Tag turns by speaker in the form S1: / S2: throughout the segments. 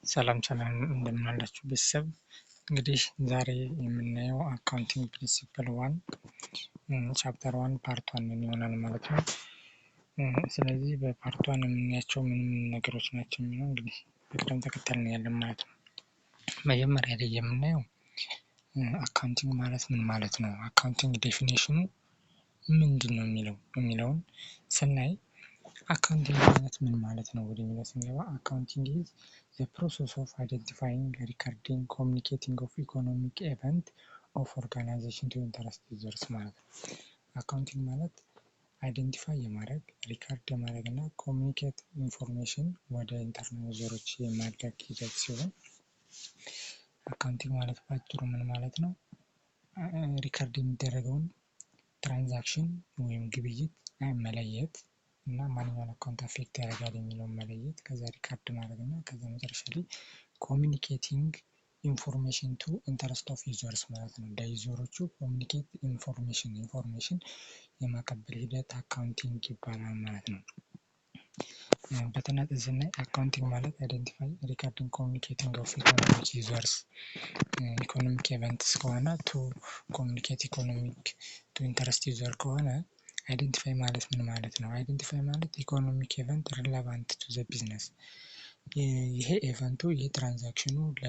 S1: ሰላም ሰላም፣ እንደምን አላችሁ ቤተሰብ? እንግዲህ ዛሬ የምናየው accounting principle 1, chapter 1, part 1 ይሆናል ማለት ነው። ስለዚህ በ part 1 የምናያቸው ምን ምን ነገሮች ናቸው የሚለው እንግዲህ በቅደም ተከተል ነው ያለን ማለት ነው። መጀመሪያ ላይ የምናየው accounting ማለት ምን ማለት ነው፣ accounting definition ኑ ምንድን ነው የሚለውን ስናይ፣ accounting ማለት ምን ማለት ነው ወደሚለው ስንገባ፣ accounting is the process of identifying, recording, communicating of economic event of organization to interest users ማለት ነው። Accounting ማለት identify የማድረግ፣ record የማድረግ እና communicate information ወደ internal user ኦች የማድረግ ሂደት ሲሆን፣ accounting ማለት ባጭሩ ምን ማለት ነው? Record የሚደረገውን transaction ወይም ግብይት መለየት እና ማንኛውን account affect ያደርጋል የሚለውን መለየት፣ ከዛ record ማድረግ እና ከዛ መጨረሻ ላይ communicating information to interest of users ማለት ነው። ለ user ኦቹ communicate information የማቀበል ሂደት accounting ይባላል ማለት ነው። በተናጠል ስናይ accounting ማለት identify, recording, communicating of economic users economic events ከሆነ፣ to communicate economic to interest user ከሆነ፣ identify ማለት ምን ማለት ነው? Identify ማለት economic event relevant to the business፣ ይሄ event ኡ፣ ይሄ transaction ኑ ለ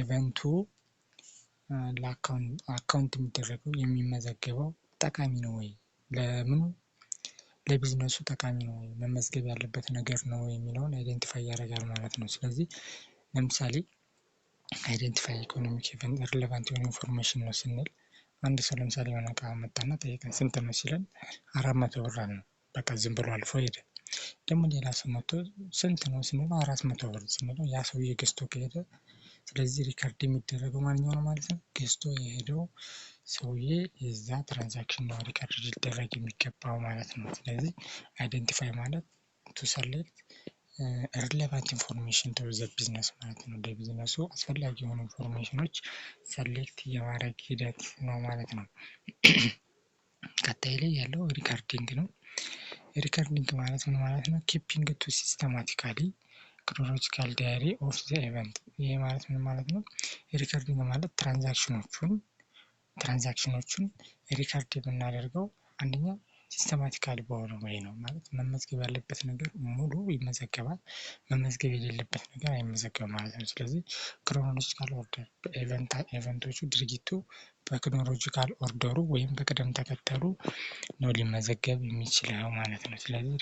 S1: event ኡ ለ account የሚደረገው፣ የሚመዘገበው ጠቃሚ ነው ወይ፣ ለምኑ፣ ለቢዝነሱ ጠቃሚ ነው ወይ፣ መመዝገብ ያለበት ነገር ነው የሚለውን identify ያደርጋል ማለት ነው። ስለዚህ ለምሳሌ identify economic event relevant የሆነ information ነው ስንል፣ አንድ ሰው ለምሳሌ የሆነ እቃ መጣና ጠየቀን፣ ስንት ነው ሲለን 400 ብር አልነው። በቃ ዝም ብሎ አልፎ ሄደ። ደግሞ ሌላ ሰው መጥቶ ስንት ነው ስንለው 400 ብር ስንለው ያ ሰውዬ ገዝቶ ከሄደ፣ ስለዚህ record የሚደረገው ማንኛው ነው ማለት ነው? ገዝቶ የሄደው ሰውዬ የዛ transaction ነው record ሊደረግ የሚገባው ማለት ነው። ስለዚህ identify ማለት to select relevant information to the business ማለት ነው። ለቢዝነሱ አስፈላጊ የሆኑ information ኖች select የማድረግ ሂደት ነው ማለት ነው። ቀጣይ ላይ ያለው recording ነው። Recording ማለት ምን ማለት ነው? Keeping to systematically chronological diary of the event። ይሄ ማለት ምን ማለት ነው? Recording ማለት transaction ኖቹን record የምናደርገው አንደኛ systematically በሆነ way ነው፣ ማለት መመዝገብ ያለበት ነገር ሙሉ ይመዘገባል፣ መመዝገብ የሌለበት ነገር አይመዘገብም ማለት ነው። ስለዚህ chronological order event ኦቹ፣ ድርጊቱ በ chronological order ኡ ወይም በቅደም ተከተሉ ነው ሊመዘገብ የሚችለው ማለት ነው። ስለዚህ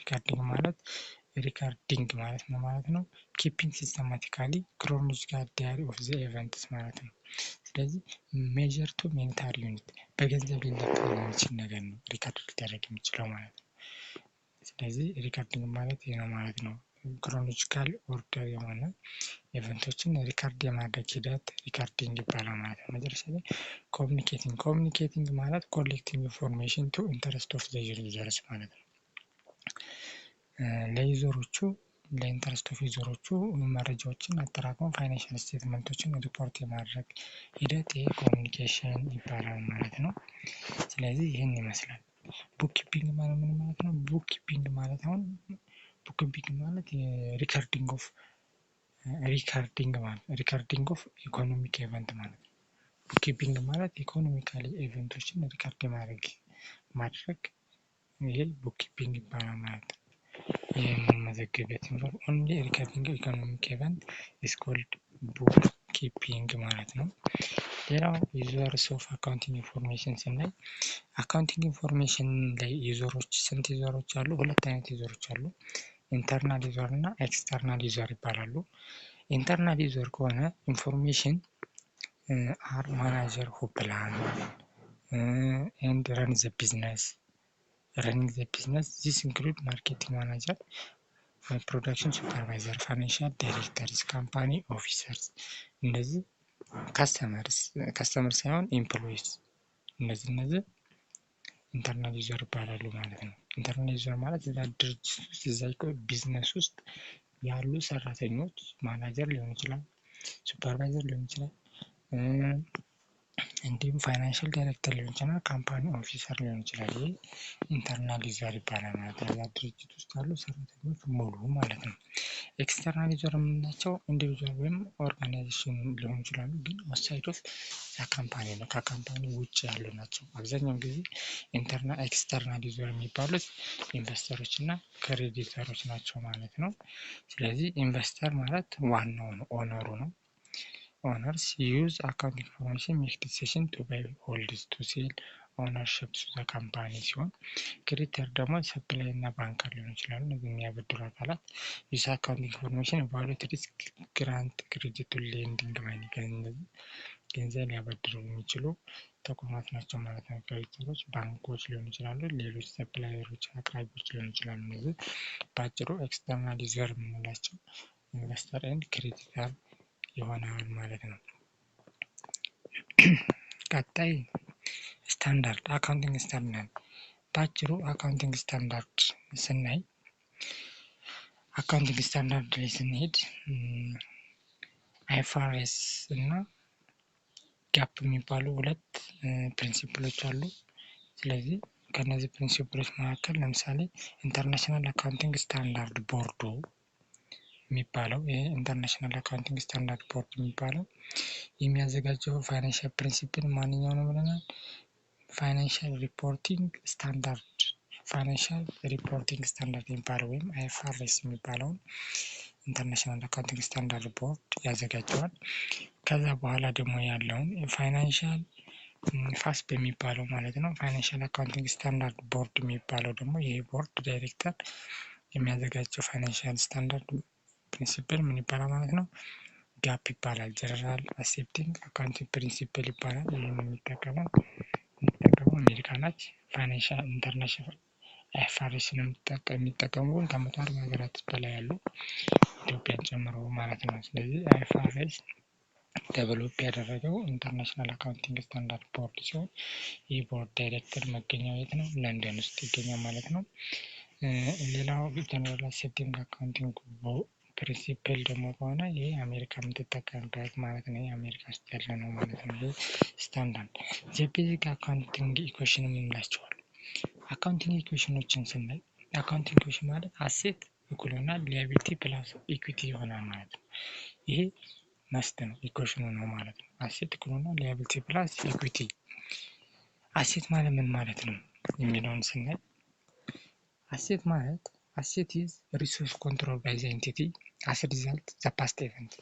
S1: recording ማለት ምን ማለት ነው? Keeping systematically chronological diary of the events ማለት ነው። ስለዚህ measure to monetary unit፣ በገንዘብ ሊለካ የሚችል ነገር ነው record ሊደረግ የሚችለው ማለት ነው። ስለዚህ recording ማለት ይህ ነው ማለት ነው። Chronological order የሆነ event ኦችን record የማድረግ ሂደት recording ይባላል ማለት ነው። መጨረሻ ላይ communicating። Communicating ማለት collecting information to interest of the users ማለት ነው። ለ user ኦቹ፣ ለ interest of user ኦቹ መረጃዎችን አጠራቅሞ financial statement ኦችን ሪፖርት የማድረግ ሂደት ይሄ communication ይባላል ማለት ነው። ስለዚህ ይህን ይመስላል። Bookkeeping ማለት ምን ማለት ነው? Bookkeeping ማለት አሁን bookkeeping ማለት recording ማለት recording of economic event ማለት ነው። Bookkeeping ማለት economically event ኦችን record ማድረግ ይሄ bookkeeping ይባላል ማለት ነው። የምንመዘግበት only recording economic event is called bookkeeping ማለት ነው። ሌላው users of accounting information ስናይ፣ accounting information ላይ user ኦች ስንት user ኦች አሉ? ሁለት አይነት user ኦች አሉ። Internal user እና external user ይባላሉ። Internal user ከሆነ information are manager who plan and run the business, running the business. This include marketing manager, production supervisor, financial directors, company officers፣ እነዚህ customers፣ customer ሳይሆን employees፣ እነዚህ internal user ይባላሉ ማለት ነው። Internal user ማለት እዛ ድርጅት ውስጥ፣ እዛ ቢዝነስ ውስጥ ያሉ ሰራተኞች፣ ማናጀር ሊሆን ይችላል፣ supervisor ሊሆን ይችላል፣ እንዲሁም financial director ሊሆን ይችላል፣ company officer ሊሆን ይችላል። ይህ internal user ይባላል ማለት ነው። እዛ ድርጅት ውስጥ ያሉ ሰራተኞች ሙሉ ማለት ነው። External user የምንላቸው individual ወይም organization ሊሆኑ ይችላሉ፣ ግን outside of the company ነው፣ ከ company ውጭ ያሉ ናቸው። አብዛኛውን ጊዜ internal external user የሚባሉት investor ኦች እና creditor ኦች ናቸው ማለት ነው። ስለዚህ investor ማለት ዋናው ነው፣ owner ኡ ነው። Owners use account information make decision to buy, holds, to sell ownership the company ሲሆን creditor ደግሞ supplier እና banker ሊሆኑ ይችላሉ። እነዚህ የሚያበድሩ አካላት use account information evaluate risk, grant credit to lending money፣ ገንዘብ ሊያበድሩ የሚችሉ ተቋማት ናቸው ማለት ነው። Creditor ኦች ባንኮች ሊሆኑ ይችላሉ፣ ሌሎች supplier ኦች አቅራቢዎች ሊሆኑ ይችላሉ። እነዚህ በአጭሩ external user የምንላቸው investor and creditor ይሆናል ማለት ነው። ቀጣይ standard፣ accounting standard። በአጭሩ accounting standard ስናይ፣ accounting standard ላይ ስንሄድ IFRS እና GAAP የሚባሉ ሁለት principle ኦች አሉ። ስለዚህ ከነዚህ principle ኦች መካከል ለምሳሌ International Accounting Standard Board ኡ የሚባለው፣ ይህ International Accounting Standard Board የሚባለው የሚያዘጋጀው financial principle ማንኛው ነው ብለናል? Financial reporting standard፣ financial reporting standard የሚባለው ወይም IFRS የሚባለውን International Accounting Standard Board ያዘጋጀዋል። ከዛ በኋላ ደግሞ ያለውን financial FASB የሚባለው ማለት ነው። Financial Accounting Standard Board የሚባለው ደግሞ ይህ board director የሚያዘጋጀው financial standard principle ምን ይባላል ማለት ነው? GAAP ይባላል። General Accepting Accounting Principle ይባላል። ይህን የሚጠቀመው አሜሪካ ናች። Financial international IFRS ን የሚጠቀሙ ግን ከ140 ሀገራት በላይ ያሉ ኢትዮጵያን ጨምሮ ማለት ነው። ስለዚህ IFRS develop ያደረገው International Accounting Standard Board ሲሆን ይህ board director መገኛው የት ነው? ለንደን ውስጥ ይገኛል ማለት ነው። ሌላው General Accepting Accounting Principle ደግሞ ከሆነ ይህ አሜሪካ የምትጠቀምበት ማለት ነው። ይህ አሜሪካ ውስጥ ያለ ነው ማለት ነው። ይህ standard the basic accounting equation የምንላቸዋል። Accounting equation ኦችን ስናይ accounting equation ማለት asset እኩል ይሆናል liability plus equity ይሆናል ማለት ነው። ይሄ must ነው፣ equation ኑ ነው ማለት ነው። Asset እኩል ይሆናል liability plus equity። Asset ማለት ምን ማለት ነው የሚለውን ስናይ asset ማለት asset is resource control by the entity as result the past event።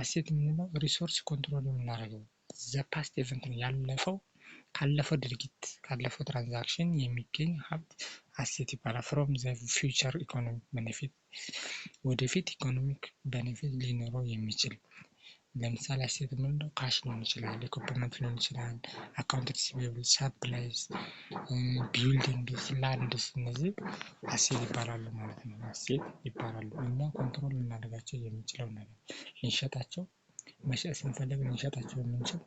S1: Asset የምንለው resource control የምናደርገው the past event ነው። ያለፈው ካለፈው ድርጊት ካለፈው transaction የሚገኝ ሀብት asset ይባላል። From the future economic benefit፣ ወደፊት economic benefit ሊኖረው የሚችል። ለምሳሌ asset የምንለው cash ሊሆን ይችላል፣ equipment ሊሆን ይችላል፣ account receivable፣ supplies፣ buildings፣ lands፣ እነዚህ asset ይባላሉ ማለት ነው። Asset ይባላሉ። እኛ control ልናደርጋቸው የምንችለው ነገር፣ ልንሸጣቸው መሸጥ ስንፈልግ ልንሸጣቸው የምንችል፣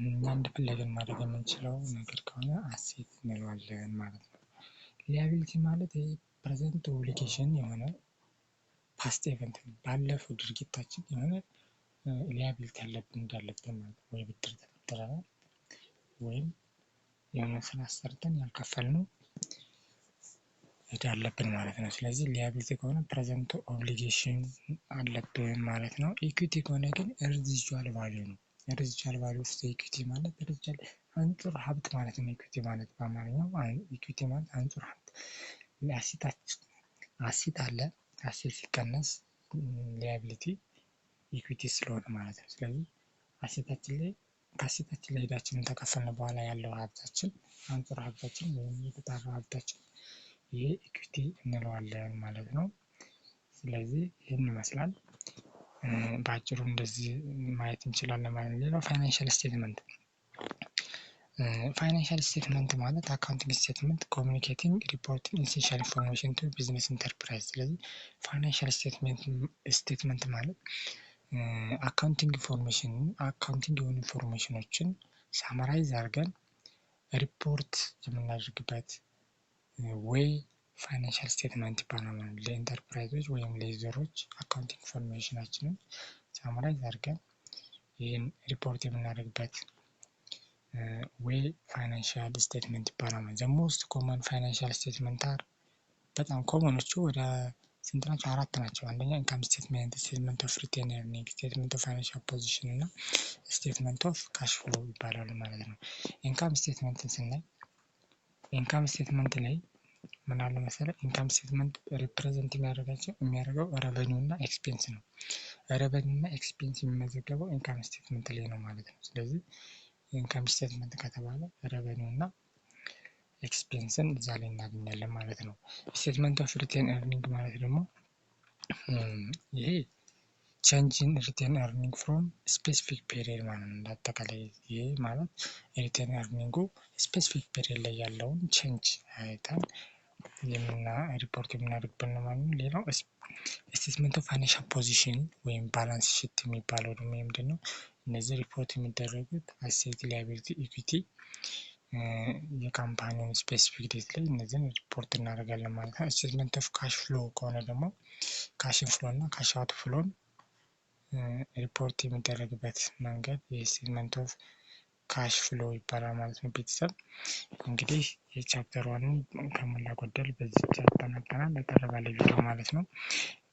S1: እኛ እንደፈለግን ማድረግ የምንችለው ነገር ከሆነ asset እንለዋለን ማለት ነው። Liability ማለት ይሄ present obligation የሆነ past event ነው። ባለፈው ድርጊታችን የሆነ liability ያለብን እንዳለብን ማለት ነው። ወይ ብድር ተበድረናል ወይም የሆነ ስራ ሰርተን ያልከፈልነው ዕዳ አለብን ማለት ነው። ስለዚህ liability ከሆነ present obligation አለብን ማለት ነው። Equity ከሆነ ግን residual value ነው። Residual value of equity ማለት residual አንጡር ሀብት ማለት ነው። Equity ማለት በአማርኛው equity ማለት አንጡር ሀብት፣ asset ኣችን asset አለ፣ asset ሲቀነስ liability equity ስለሆነ ማለት ነው። ስለዚህ asset ኣችን ላይ ከ asset ኣችን ላይ ዕዳችንን ከከፈልን በኋላ ያለው ሀብታችን፣ አንጡር ሀብታችን ወይም የተጣራ ሀብታችን ይሄ equity እንለዋለን ማለት ነው። ስለዚህ ይህን ይመስላል። በአጭሩ እንደዚህ ማየት እንችላለን ማለት ነው። ሌላው financial statement። Financial statement ማለት accounting statement communicating, reporting essential information to business enterprise። ስለዚህ financial statement ማለት accounting information፣ accounting የሆኑ information ኦችን summarize አድርገን ሪፖርት የምናደርግበት ወይ financial statement ይባላል ማለት ነው። ለኢንተርፕራይዞች ወይም ለ user ኦች accounting information ኣችንን summarize አድርገን ይህን ሪፖርት የምናደርግበት way financial statement ይባላል። The most common financial statement are፣ በጣም common ኦቹ ወደ ስንት ናቸው? አራት ናቸው። አንደኛ income statement፣ statement of retained earning፣ statement of financial position እና statement of cash flow ይባላሉ ማለት ነው። Income statement ን ስናይ income statement ላይ ምን አለ መሰለህ? Income statement represent የሚያደርጋቸው የሚያደርገው revenue እና expense ነው። Revenue እና expense የሚመዘገበው income statement ላይ ነው ማለት ነው። ስለዚህ income statement ከተባለ revenue እና expense ን እዛ ላይ እናገኛለን ማለት ነው። Statement of retained earning ማለት ደግሞ ይሄ change in retained earning from specific period ማለት ነው። እንዳጠቃላይ ይሄ ማለት retained earning ኡ specific period ላይ ያለውን change አይተን የምና ሪፖርት የምናደርግበት ነው ማለት ነው። ሌላው statement of financial position ወይም balance sheet የሚባለው ደግሞ ምንድን ነው? እነዚህ ሪፖርት የሚደረጉት asset፣ liability፣ equity የ company ውን specific date ላይ እነዚህን ሪፖርት እናደርጋለን ማለት ነው። Statement of cash flow ከሆነ ደግሞ cash inflow እና cash outflow ን ሪፖርት የሚደረግበት መንገድ የ statement of cash flow ይባላል ማለት ነው። ቤተሰብ፣ እንግዲህ የ chapter one ን ከሞላ ጎደል በዚህ አጠናቀናል። አጠር ባለ ቪዲዮ ማለት ነው።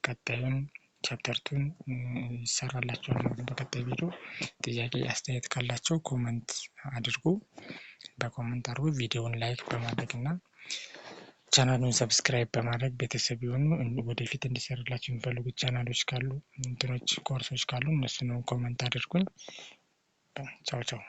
S1: ቀጣዩን chapter two ን ይሰራላችኋል ማለት ነው በቀጣይ ቪዲዮ። ጥያቄ አስተያየት ካላችሁ comment አድርጉ፣ በ comment አድርጉ። ቪዲዮውን like በማድረግ እና ቻናሉን subscribe በማድረግ ቤተሰብ ይሁኑ። ወደፊት እንዲሰራላችሁ የሚፈልጉት ቻናሎች ካሉ፣ እንትኖች፣ ኮርሶች ካሉ እነሱንም comment አድርጉኝ። ቻው ቻው።